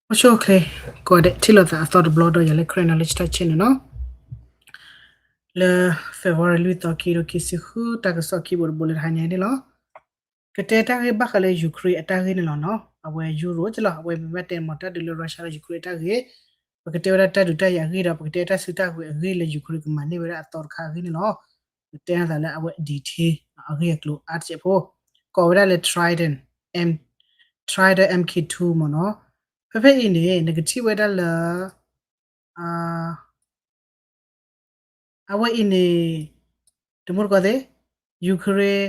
အိၣ်ဆူၣ်အိၣ်ချ့ ကိးဂၤဒဲး ထံၣ်လိာ်သးအသီတဘျီဒီးယၤလၢ Karen Knowledge တၢ် channel န့ၣ်လီၤ. လၢ February လွံၢ်သီ ခံကထိခံဆံဃု တၢ်ကစီၣ်ခံဘိတဘိလၢတဟါညါအံၤန့ၣ်လီၤ. ကတဲတၢ်ဂ့ၢ်ဘၣ်ဃးလၢ Ukraine အတၢ်ဂ့ၢ်န့ၣ်လီၤနီၤ. အဝဲ Euro ကလီၤ အဝဲမ့ၢ်ဘၣ်တဲမ့ၢ်တၢ်ဒုးလၢ Russia ဒီး Ukraine အတၢ်ဂ့ၢ်, ပကတဲဝဲဒၣ်တၢ်ဒုးတၢ်ယၤအဂ့ၢ်ဒီး ပကတဲတၢ်စုတၢ်ကဝဲၤအဂ့ၢ်လၢ Ukraine ကမၤန့ၢ်ဝဲဒၣ်အသီတခါအဂ့ၢ်န့ၣ်လီၤ. ပတဲနသးလၢအဝဲ detail အဂ့ၢ်အကျိၤအါတစဲးဖိ, ကိးဝဲဒၣ်လၢ Trident M, Trident M K two မ့ၢ်နီၤ. ဖဲဖဲအံၤန့ၣ် နကထံၣ်ဝဲဒၣ်လၢ အဝဲအံၤန့ၣ် တမူတကိးသ့ၣ် Ukraine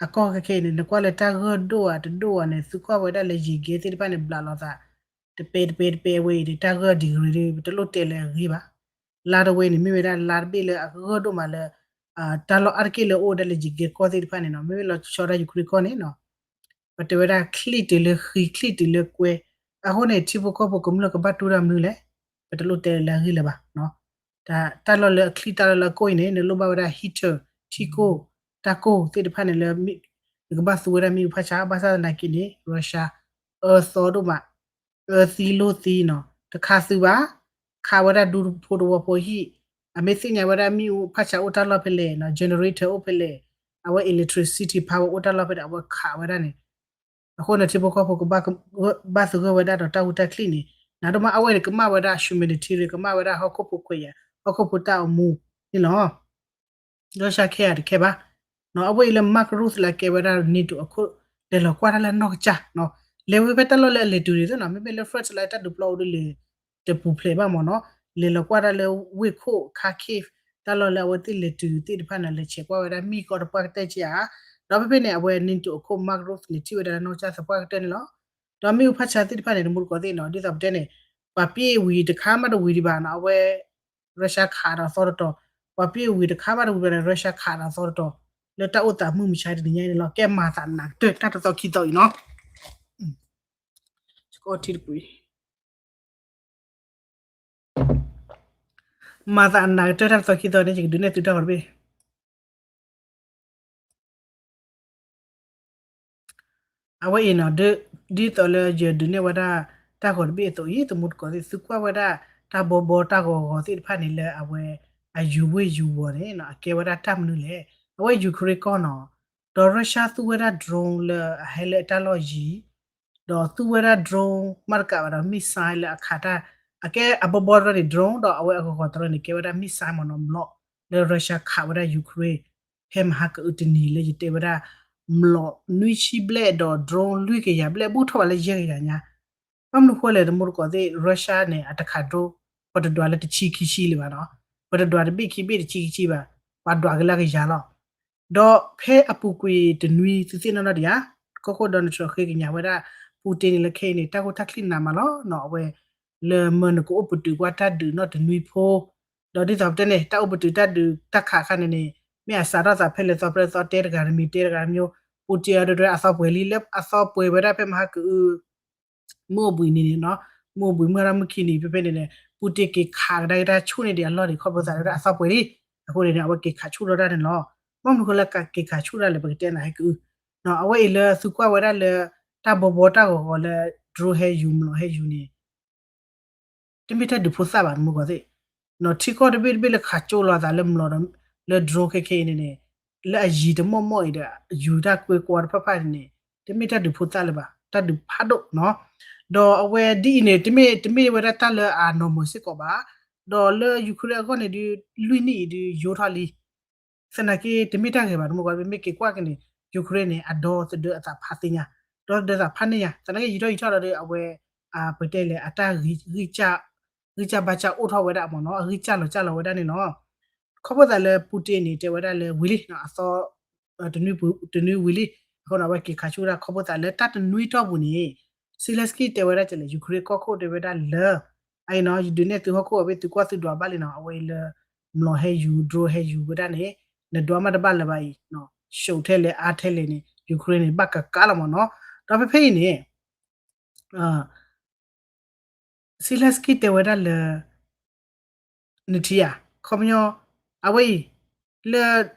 အကီၢ်ခဲခဲအံၤန့ၣ် နကွၢ်လၢတၢ်ဂၢၢ်ဒိၣ်ဧါတဒိၣ်ဧါန့ၣ် သုကွၢ်ဝဲဒၣ်လၢယံၤကဲသ့ၣ်တဖၣ်န့ၣ် ဘျးလိာ်သး တပဲတပဲတပဲအဝဲအံၤန့ၣ် တၢ်ဂၢၢ် degree ဒီး ပတလိၣ်တဲလၢအဂ့ၢ်ဘၣ်. လါတဝဲန့ၣ် မ့ၢ်ဝဲဒၣ်လါတဘ့ၣ်လၢအဂၢၢ်ဒိၣ်မးလၢ တၢ်လီၢ်အါတက့ၢ်လၢအိၣ်ဝဲဒၣ်လၢယံၤကဲကီၢ်သ့ၣ်တဖၣ်န့ၣ်နီၤ, မ့မ့ၢ်လီၤဆီဒၣ် Ukraine ကီၢ်န့ၣ်နီၤ ပတဲဝဲဒၣ်ချံၣ်တုၤလၢဃံ ချံၣ်တုၤလၢကွဲ, အဃိန့ၣ် ထံဖိကီၢ်ဖိကမျၢၢ်ကဘၣ်တူၢ်တၢ်မနုၤလဲၣ်, ပတလိၣ်တဲလၢအဂ့ၢ်လၢၤဘၣ်. တၢ်လီၢ်လၢအချံၣ် တၢ်လီၢ်လၢအကိၢ်အံၤန့ၣ် နလိၣ်ဘၣ်ဝဲဒၣ် heater ထံကိၢ် တၢ်ကိၢ်သ့ၣ်တဖၣ်န့ၣ်လၢ နကဘၣ်သူဝဲဒၣ်မ့ၣ်အူဖးဆါ ဘၣ်ဆၣ်သနာ်က့န့ၣ် Russia အၢသီဒိၣ်မး အၢသံလိၢ်သံနီၤ, တခးသုဘၣ်, ခးဝဲဒၣ်ဒူဖိတဝီဖိဟံၣ်, အမ့ၢ်သ့ၣ်ညါဝဲဒၣ်မ့ၣ်အူဖးဆါအိၣ်တၢ်လီၢ်ဖဲလဲၣ်နီၤ, generator အိၣ်ဖဲလဲၣ်, အဝဲ electricity power အိၣ်တၢ်လီၢ်ဖဲလဲၣ် အဝဲခးဝဲဒၣ်န့ၣ်, အဃိန့ၣ် ထံဖိကီၢ်ဖိကဘၣ်, ဘၣ်သဂၢၢ်ဝဲဒၣ်ဒီးတၢ်ဟူးတၢ်ချံၣ်န့ၣ်, နၤဒိၣ်မးအဝဲန့ၣ် ကမၣ်ဝဲဒၣ် humanitarian ကမၣ်ဝဲဒၣ်ဟီၣ်ခိၣ်ဖိခွဲးယာ် ဟီၣ်ခိၣ်ဖိတၢ်အိၣ်မူန့ၣ်လီၤ. Russia ခဲအံၤတခဲဘၣ်. အဝဲအံၤလၢ Mark Rutte လၢအကဲဝဲဒၣ် NATO အခိၣ် လဲၤလီၤကွၢ်တၢ်လၢနီၢ်ကစၢ်, လဲၤဝဲဖဲတၢ်လီၢ်လၢအလဲၤတုၤန့ၣ်သ့ၣ်နီၤ, မ့မ့ၢ်လၢ France လၢတၢ်ဒုးပျီအိၣ်ဒ်လဲၣ် တပူၤဖျဲးဘၣ်မ့ၢ်နီၤ, လဲၤလီၤကွၢ်တၢ်လၢဝ့ၢ်ခိၣ် Kharkiv တၢ်လီၢ်လၢအဝဲသ့ၣ်လဲၤတုၤသ့ၣ်တဖၣ်န့ၣ် လဲၤဆဲးကွၢ်ဝဲဒၣ်မ့ၣ်ကီၢ်တပှၢ်ကတၢၢ်က့ဧါ, ဒီးဖဲဖဲန့ၣ် အဝဲ NATO အခိၣ် Mark Rutte န့ၣ် ထံၣ်ဝဲဒၣ်လၢနီၢ်ကစၢ်သပှၢ်ကတၢၢ်န့ၣ်လီၤ. ဒီးမ့ၣ်အူဖးဆါသ့ၣ်တဖၣ်န့ၣ် တမူတကိးသ့ၣ်နီၤ, ဒ်သိးပတဲန့ၣ် ပှၤပျ့ၣ်ဝံၤတခါမးတဝံၤဒံးဘၣ်နီၤ, အဝဲ Russia ခးဒီးသီတတီၤ, ပှၤပျ့ၣ်ဝံၤတခါမးတဝံၤဘၣ်န့ၣ် Russia ခးဒီးသီတတီၤ, လၢတၢ်အိၣ်သးမုၢ်မဆါတနံၤညါအံၤန့ၣ်လီၤ, ကဲမၤသးနးကတၢၢ်တၢ်တသီခံသီအံၤနီၤ. မၤသးနးကတၢၢ် တၢ်တသီခံသီန့ၣ် ယကဒုးနဲၣ်သုတၢ်ဂီၤတဘ့ၣ်. အဝဲအံၤနီၤ, ဒ်သိးလၢယဒုးနဲၣ်ဝဲဒၣ် တၢ်ဂီၤတဘ့ၣ်အသိးအံၤ တမူတကိးသ့ၣ် သုကွၢ်ဝဲဒၣ် တၢ်ဘီဘီတၢ်ဂီၤဂီၤသ့ၣ်တဖၣ်န့ၣ်လၢအဝဲ အယူၤဝ့ၢ်ယူၤဝီၤန့ၣ် အကဲဝဲဒၣ်တၢ်မနုၤလဲၣ်. အဝဲ Ukraine ကီၢ်နီၤ, ဒီး Russia သူဝဲဒၣ် drone လၢအဟဲလၢအတၢ်လီၢ်ယံၤ ဒီးသူဝဲဒၣ် drone မ့ၢ်တကးဘၣ်ဒီး missile လၢအခးတၢ်, အကဲအဘီဘီတရၢန့ၣ် drone ဒီးအဝဲအဂီၤဂီၤတရၢန့ၣ် ကဲဝဲဒၣ် missile မ့ၢ်နီၤ, မျိာ်လၢ Russia ခးဝဲဒၣ် Ukraine ဖဲမဟါကအုတနံၤလၢယတဲဝဲဒၣ် မျိာ်နွံဆံဘျဲၣ်ဒီး drone လွံၢ်ကယၤဘျဲၣ် ဘူးထီၣ်ဘၣ်လၢယဲၢ်ကယၤညါ. ဘၣ်မနုၤဃိလဲၣ် တမူတကိးသ့ၣ် Russia န့ၣ် အတခး drone ပတဒွးလၢတဆံခံဆံလၢၤဘၣ်နီၤ, ပတဒွးတဘ့ၣ်ခံဘ့ၣ်တဆံခံဆံဘၣ်, ပှၤဒွးက့ၤလၢအကယၤလီၤ. ဒီးဖဲအပူၤကွံာ်တနွံသုသ့ၣ်နီၣ်နီၣ်ဒံးဧါ, ကီၢ်ခိၣ် Donald Trump ဃ့ကညးဝဲဒၣ် Putin န့ၣ်လၢခဲအံၤန့ၣ် တၢ်ဂိၢ်တၢ်ချံၣ်နးမးလီၤနီၤ, အဝဲ လၢမၢနကအိၣ်ပတုာ်ကွၢ်တၢ်ဒုးနီၣ်တနွံဖိ, ဒီးဒ်သိးပတဲန့ၣ် တၢ်အိၣ်ပတုာ်တၢ်ဒုးတၢ်ခးအခါန့ၣ်န့ၣ် မ့ၢ်အစးထီၣ်သးဖဲလဲၣ်သီဖဲလဲၣ်သီ တဲတဂၤတမံၤ တဲတဂၤတမံၤ, Putin အဒိဒိအသီပှဲၤလံ လၢအသီပှဲၤဝဲဒၣ်ဖဲမဟါကအု မုၢ်အိၣ်ဘှံးနံၤန့ၣ်နီၤ, မုၢ်အိၣ်ဘှံးမုၢ်ဟါမုၢ်ခံနံၤဖဲဖဲန့ၣ်န့ၣ် Putin က့ၤခးကဒါက့ၤတၢ်ဆူၣ်န့ၣ်ဒံးအလီၢ်န့ၣ် ခီဖျိသးလၢအသီပှဲၤလံ. အဃိန့ၣ်န့ၣ် အဝဲက့ၤခးဆူၣ်ထီၣ်တၢ်န့ၣ်လီၤ. ဘၣ်မနုၤဃိလၢက့ၤခးဆူၣ်တၢ်လဲၣ် ပကတဲနၤဟဲကအု, အဝဲအံၤလၢသုကွၢ်ဝဲဒၣ်လၢ တၢ်ဘီဘီတၢ်ဂီၤဂီၤလၢ drone ဟဲယူၤ မျိာ်ဟဲယူၤန့ၣ် တမ့ၢ်တၢ်ဒုးဖိသၣ်ဘၣ် တမူတကိးသ့ၣ်, ထံကီၢ်တဘ့ၣ်တဘ့ၣ်လၢခးကၠိလိာ်သးလၢမျိာ်ဒီး လၢ drone ခဲခဲအံၤန့ၣ်န့ၣ် လၢအယံၤတမီၢ်မီၢ်အံၤဒီး ယူၤတၢ်ကွဲကွီတဖၣ်ဖၣ်န့ၣ်န့ၣ် တမ့ၢ်တၢ်ဒုးဖိသၣ်လၢၤဘၣ်, တၢ်ဒုးဖးဒိၣ်နီၤ. ဒီးအဝဲဒ်အံၤန့ၣ် တမ့ၢ် တမ့ၢ်ဝဲဒၣ်တၢ်လၢအ normal စ့ၢ်ကီးဘၣ်, ဒီးလၢ Ukraine အဂီၢ်န့ၣ်ဒုး လွံၢ်နံၣ်အံၤဒုးယိထီၣ်လံ သနာ်က့ တမ့ၢ်တၢ်ဂ့ၤဘၣ် တမူတကိး ပမ့ၢ်က့ၤကွၢ်က့ၤန့ၣ် Ukraine န့ၣ် အဒီသဒၢအသးဖးသ့ၣ်ညါ, ဒီသဒၢသးဖးန့ၢ်ညါ, သနာ်က့ ယံာ်ထီၣ်ယံာ်ထီၣ်ဒီး အဝဲ ပတဲလဲၣ် အတၢ် ဂံၢ်စၢ်ဘါစၢ်အိၣ်ထီၣ်ဝဲဒၣ်မ့ၢ်နီၤ, အဂံၢ်စၢ်လီၤစၢ်လီၤဝဲဒၣ်န့ၣ်လီၤ. ခီဖျိသးလၢ Putin န့ၣ် တဲဝဲဒၣ်လၢဝံၤလံ အသီ တနွံဝံၤလံ, အဃိန့ၣ် အဝဲက့ၤခးဆူၣ်ဝဲဒၣ် ခီဖျိသးလၢတၢ်တနွံတီၢ်ပူၤန့ၣ် Zelensky တဲဝဲဒၣ်ကလဲၣ် Ukraine ကီၢ်ခိၣ်တဲဝဲဒၣ်လၢ အအံၤနီၤ ယဒုးနဲၣ်သုဟီၣ်ခိၣ်အဘ့ၣ် သုကွၢ်သုဒွးဘၣ်လံနီၤ, အဝဲအံၤလၢ မျိာ်ဟဲယူၤ drone ဟဲယူၤဝဲဒၣ်န့ၣ် နဒွးမးတဘၣ်လၢၤဘၣ်အံၤ, ရှုံးထဲလဲၣ် အါထဲလဲၣ်န့ၣ် Ukraine န့ၣ် ဘၣ်ကကးလီၤမ့ၢ်နီၤ. ဒီးဖဲဖဲအံၤန့ၣ် Zelensky တဲဝဲဒၣ်လၢ နထံၣ်ဧါ, ခီပညီ အဝဲအံၤ လၢ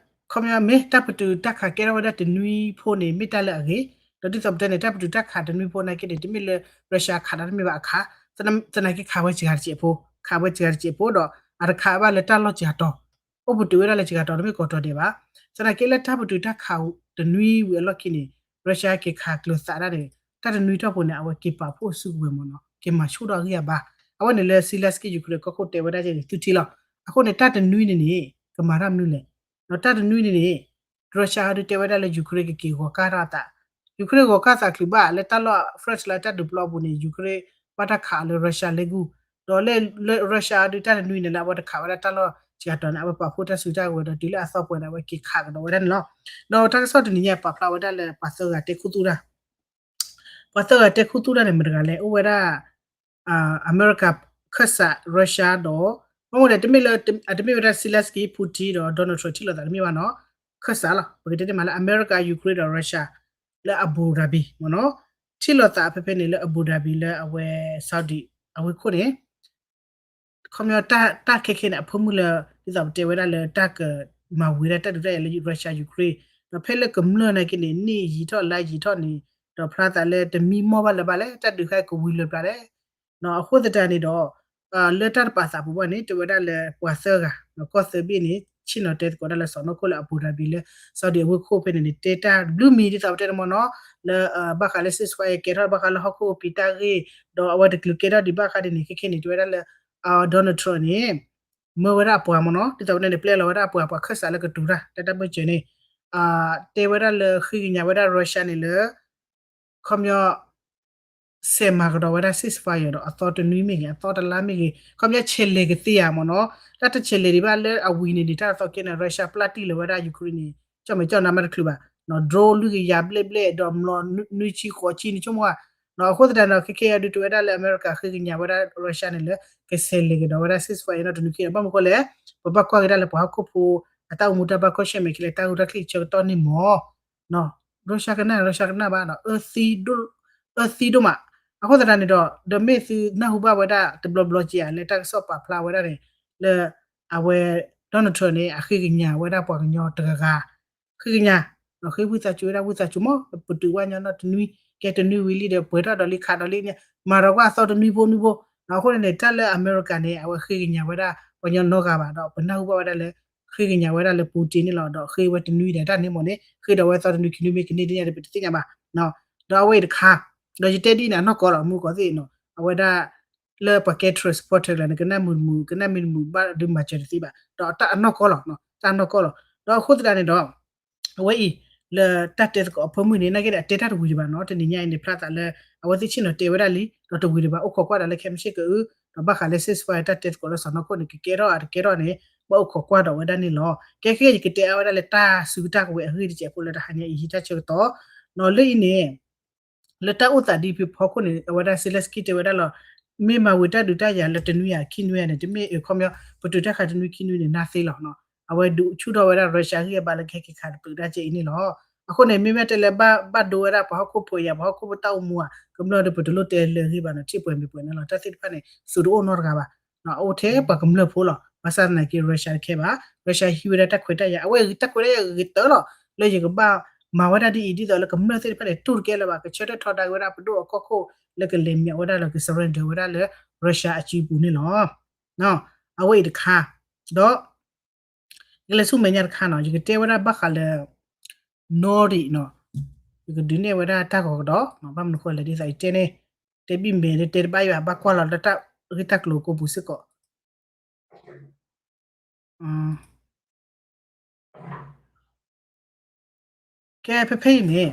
ခီပညီ မ့ၢ်တၢ်ပတုာ်တၢ်ခးကဲထီၣ်ဝဲဒၣ်တနွံဖိန့ၣ် မ့ၢ်တၢ်လၢအဂ့ၤ, ဒီးဒ်သိးပတဲန့ၣ် တၢ်ပတုာ်တၢ်ခးတနွံဖိနာ်က့န့ၣ် တမ့ၢ်လၢ Russia ခးတၢ်တမ့ၢ်ဘၣ်အခါ, သနာ်က့ခးဝဲစှၤတစဲးဖိ, ခးဝဲစှၤတစဲးဖိဒီး အတခးဘၣ်လၢတၢ်လီၢ်စှၤတီၤ, အိၣ်ပတုာ်ဝဲဒၣ်လၢစှၤတီၤ တမ့ၢ်ကီးတီၤဒဲးဘၣ်. သနာ်က့လၢတၢ်ပတုာ်တၢ်ခးတနွံဝံၤအလီၢ်ခံန့ၣ် Russia က့ၤခးကျိၤသးဒၣ်န့ၣ် တၢ်တနွံတီၢ်ပူၤန့ၣ် အဝဲက့ၤပာ်ဖှိၣ်စုကဝဲၤမ့ၢ်နီၤ, က့ၤမၤဆူၣ်ထီၣ်အဂံၢ်အဘါ. အဝဲန့ၣ်လၢ Zelensky Ukraine ကီၢ်ခိၣ်တဲဝဲဒၣ်န့ၣ် သုထံၣ်လီၤ. အဃိန့ၣ် တၢ်တနွံန့ၣ်န့ၣ် ကမၤတၢ်မနုၤလဲၣ်. ဒီးတၢ်တနွံန့ၣ်န့ၣ် Russia ဒုးတဲဝဲဒၣ်လၢ Ukraine ကက့ၤဂီၤကၢ်ထီၣ်အသး, Ukraine ဂီၤကၢ်သးချုးဘၣ် လၢတၢ်လီၢ် France လၢတၢ်ဒုးပျီအပူၤန့ၣ် Ukraine ဘၣ်တၢ်ခးအီၤလၢ Russia လ့ၢ်ဂူၢ်, ဒီးလၢ Russia ဒုးတၢ်တနွံန့ၣ်လၢအဝဲတခးဝဲဒၣ်တၢ်လီၢ်စှၤတီၤန့ၣ် အဝဲပာ်ဖှိၣ်တၢ်စုတၢ်ကဝဲၤဒီးတုၤလၢအသီပှဲၤန့ၣ် အဝဲက့ၤခးကဒီးဝဲဒၣ်န့ၣ်လီၤ. ဒီးတၢ်ကစီၣ်တနံၤညါပာ်ဖျါဝဲဒၣ်လၢပှၤသၢဂၤတဲခူသူၣ်တၢ် ပှၤသၢဂၤတဲခူသူၣ်တၢ်န့ၣ် မတၤတဂၤလဲၣ်, အိၣ်ဝဲဒၣ် အမဲရကၤ ခၢၣ်စး Russia ဒီး ဘၣ်မနုၤလဲၣ် တမ့ၢ်လၢ အတမ့ၢ်ဝဲဒၣ် Zelensky, Putin ဒီး Donald Trump ထံၣ်လိာ်သးတမ့ၢ်ဘၣ်နီၤ, ခၢၣ်စးလီၤ. ပကတဲန့ၣ်မးလၢ အမဲရကၤ Ukraine ဒီး Russia လၢ Abu Dhabi မ့ၢ်နီၤ, ထံၣ်လိာ်သးဖဲဖဲန့ၣ်လၢ Abu Dhabi လၢအဝဲ Saudi အဝ့ၢ်ခိၣ်န့ၣ် ခီပညီ တၢ်ခဲခဲန့ၣ် အဖိမုၣ်လၢ ဒ်သိးပတဲဝဲဒၣ်လၢတၢ်ကမၤဝံၤဒၣ်တၢ်ဒုးတၢ်ယၤလၢ Russia Ukraine ဒီးဖဲလၢကမျၢၢ်နာ်က့န့ၣ် နံၣ်ယံာ်ထီၣ်လါယံာ်ထီၣ်န့ၣ် ဒီးဖျါသးလၢတမံမီၢ်ဘၣ်လၢၤဘၣ်လဲၣ် တၢ်ဒုးခါကဝံၤလၢၤပျၢ်လဲၣ်. အဃိသတးန့ၣ်ဒီး လၢတၢ်တပာ်သးပူၤဘၣ်န့ၣ် တဲဝဲဒၣ်လၢပှၤသၢဂၤ ကီၢ်သၢဘ့ၣ်န့ၣ် ဆ့ၣ်နီၤတဲသကိးဒၣ်လၢစီၢ်နီၤခိၣ်လၢ Abu Dhabi လၢ Saudi အဝ့ၢ်ခိၣ်ဖဲန့ၣ်န့ၣ် တဲတၢ်ဘျုးမံၤဒ်သိးပတဲန့ၣ်မ့ၢ်နီၤ လၢ ဘၣ်ဃးလၢ ceasefire ကဲထီၣ်ဘၣ်ဃးလၢဟီၣ်ခိၣ်ကပံာ်တၢ်ဂ့ၢ် ဒီးအဝဲတချုးကဲထီၣ်ဒံးဘၣ်ဃးဒ်န့ၣ် ခဲခဲန့ၣ် တဲဝဲဒၣ်လၢ Donald Trump န့ၣ် မၢဝဲဒၣ်အပှၤမ့ၢ်နီၤ ဒ်သိးပတဲန့ၣ် ပျဲလီၤဝဲဒၣ်အပှၤ ပှၤခၢၣ်စးလၢကတိၤတၢ် တၢ်တၢ်ဘၢၣ်စၢၤန့ၣ် တဲဝဲဒၣ်လၢဃ့ကညးဝဲဒၣ် Russia န့ၣ်လၢ ခီပညီ ဆဲးမၤကဒီးဝဲဒၣ် ceasefire ဒီးအသီတနွံမ့ၢ်ဂ့ၤ အသီတလါမ့ၢ်ဂ့ၤ ခီပညီဆဲးလဲၤကသ့ဧါမ့ၢ်နီၤ တၢ်တဆဲးလဲၤဒံးဘၣ်လၢအဝံၤန့ၣ်န့ၣ် တၢ်သီကဲန့ၣ် Russia ပျၢ်တံၢ်လီၤဝဲဒၣ် Ukraine န့ၣ် ကၠီၣ်မဲာ်ကၠီၣ်နါမးတချုးဘၣ် drone လွံၢ်ကယၤဘျဲၣ်ဘျဲၣ် ဒီးမျိာ်နွံဆံဃိးဆံန့ၣ်ဆိကမိၣ်ဧါ အဃိသတးန့ၣ် ခဲခဲအံၤဒုးတဲဝဲဒၣ်လၢ အမဲရကၤဃ့ကညးဝဲဒၣ် Russia န့ၣ်လၢ ကဆဲးလဲၤကဒီးဝဲဒၣ် ceasefire နီတနွံခံဒီး ဘၣ်မနုၤဃိလဲၣ် ပဘၣ်ကွၢ်က့ၤဒၣ်လၢပှၤဟီၣ်ခိၣ်ဖိ အတၢ်အိၣ်မူတၢ်ဘၣ်ကွၢ်ဆၢၣ်မဲာ်ခံလဲၣ် တၢ်ဂုၤတၢ်ချံၣ်ဆၢကတီၢ်န့ၣ်မ့ၢ် Russia ကနၣ် Russia ကနၣ်ဘၣ်ဒီး အၢသံဒိၣ်မး အဃိသတးန့ၣ်ဒီး ဒီးမ့ၢ်သုနၢ်ဟူဘၣ်ဝဲဒၣ်တဘျီဘျီက့ဧါ လၢတၢ်ကစီၣ်ပာ်ဖျါဝဲဒၣ်န့ၣ် လၢ အဝဲ Donald Trump န့ၣ် အဃ့ကညးဝဲဒၣ်ပှၤကညီတဂၤဂၤ ဃ့ကညး ဒီးဃ့ဝံသးစူၤဝဲဒၣ်ဝံသးစူၤမး ပတုာ်ဝဲညီနီတနွံ ကဲတနွံဝံၤလံဒီး ပှဲၤထီၣ်ဒီးလံခးဒီးလံန့ၣ် မၤဒီးကွၢ်အသီတနွံဖိနွံဖိ အဃိန့ၣ်န့ၣ် တၢ်လၢအမဲရကၤန့ၣ် အဝဲဃ့ကညးဝဲဒၣ် ပှၤကညီနီတဂၤဘၣ်ဒီး ပနၢ်ဟူဘၣ်ဝဲဒၣ်လၢ ဃ့ကညးဝဲဒၣ်လၢ Putin န့ၣ်လီၤ ဒီးဃ့ဝဲတနွံဒီးတၢ်န့ၣ်မ့ၢ်န့ၣ် ဃ့ဒီးဝဲသီတနွံခံနွံမ့ၢ်ကန့ၢ်ဒ်ညါဒီး ပတသ့ၣ်ညါဘၣ် ဒီးအဝဲအံၤတခါ ဒီးယတဲဒ်န့ၣ် အနီၢ်ကီၢ်လီၤ မူကီၢ်သ့ၣ်နီၤ အဝဲဒၣ် လၢပှၤကဲ trust supporter လၢနကနၣ်မုာ်တမုာ် ကနၣ်မုာ်တမုာ်ဘၣ်ဒုးမၤစၢၤတသ့ဘၣ် ဒီးတၢ်အနီၢ်ကီၢ်လီၤ တၢ်အနီၢ်ကီၢ်လီၤ ဒီးအဃိသတးန့ၣ်ဒီး အဝဲအံၤ လၢတၢ်တဲသကိးအဖၢမုၢ်န့ၣ် နာ်က့ဒီး အတဲတၢ်တဝံၤဒံးဘၣ်နီၤ တနံၤညါအံၤန့ၣ် ဖျါသးလၢ အဝဲသ့ၣ်ဆ့ၣ်နီၤတဲဝဲဒၣ်လံ ဒီးတဝံၤဒံးဘၣ် အိၣ်ခိးကွၢ်ဒီးလၢခဲမုၢ်ဆ့ၣ်ကအု ဒီးဘၣ်ဃးလၢ ceasefire တၢ်တဲသကိးလၢစီၢ်နီၤခိၣ်န့ၣ် ကကဲထီၣ်အတကဲထီၣ်န့ၣ် ဘၣ်အိၣ်ခိးကွၢ်ဒီးဝဲဒၣ်န့ၣ်လီၤ. ကဲခဲအံၤ ယကတဲအါဝဲဒၣ်လၢတၢ်စုကတၢ်ကဝဲၤအဂ့ၢ်တစဲးဖိလၢတဟါညါအံၤ ဟံးတၢ်ဆၢကတီၢ် နီၤလၢအံၤန့ၣ် လၢတၢ်အိၣ်သးဒ်ဖဲဖီခိၣ်န့ၣ် အဝဲဒၣ် Zelensky တဲဝဲဒၣ်လီၤ မ့ၢ်မၤဝံၤတၢ်ဒုးတၢ်ယၤလၢတနွံယၤခံနွံယၤန့ၣ် တမ့ၢ်အခီပညီ ပတုာ်တၢ်ခးတနွံခံနွံန့ၣ် နၢ်သ့လီၤ. အဝဲဒုးဆူၣ်ထီၣ်ဝဲဒၣ် Russia ဂံၢ်အဘါလၢကဟဲက့ၤခးတပတုာ်တၢ်ကဲအံၤန့ၣ်လီၤ. အဃိန့ၣ် မ့မ့ၢ်တဲလၢဘၣ်ဒိဝဲဒၣ်ပှၤဟီၣ်ခိၣ်ဖိအံၤ ပှၤဟီၣ်ခိၣ်ဖိတၢ်အိၣ်မူဧါ ကမျၢၢ်ဒီးပတလိၣ်တဲလၢအဂ့ၢ်ဘၣ်နီၤ ထံၣ်ပှဲၤမ့ၢ်ပှဲၤန့ၣ်လီၤ တၢ်သ့ၣ်တဖၣ်န့ၣ် သုးတအိၣ်နီတဂၤဘၣ် အိၣ်ထဲပှၤကမျၢၢ်ဖိလီၤ. ဘၣ်ဆၣ်သနာ်က့ Russia တခဲဘၣ် Russia ဟံးဝဲဒၣ်တၢ်ခွဲးတၢ်ယာ် အဝဲတၢ်ခွဲးတၢ်ယာ်ဂ့ၤတၢၢ်လီၤ လၢယကဘၣ်မၤဝဲဒၣ်ဒ်အံၤ ဒ်သိးလၢကမျၢၢ်သ့ၣ်တဖၣ်န့ၣ် တူၢ်တကဲလၢၤဘၣ် ကဆၢထၢၣ်ထီဒါက့ၤဝဲဒၣ်ပဒိၣ်အကီၢ်ခိၣ် လၢကလဲၤမၠးဝဲဒၣ်လၢက surrender ဝဲဒၣ်လၢ Russia အစုပူၤန့ၣ်လီၤ. အဝဲအံၤတခါ ဒီး ယကလဲၤဆူမဲာ်ညါတခါနီၤ ယကတဲဝဲဒၣ်ဘၣ်ဃးလၢ Nordic နီၤ ယကဒုးနဲၣ်ဝဲဒၣ်တၢ်ဂီၤကဒီး ဘၣ်မနုၤဃိလဲၣ်ဒ်သိးယတဲန့ၣ် တဲဘံၣ်မဲာ်လၢတဲတဘၣ်ယွၤ ဘၣ်ကွၢ်လီၤလၢတၢ်ဂ့ၢ်တၢ်ကျိၤကိးပူၤစ့ၢ်ကီး ကဲဖဲဖဲအံၤန့ၣ်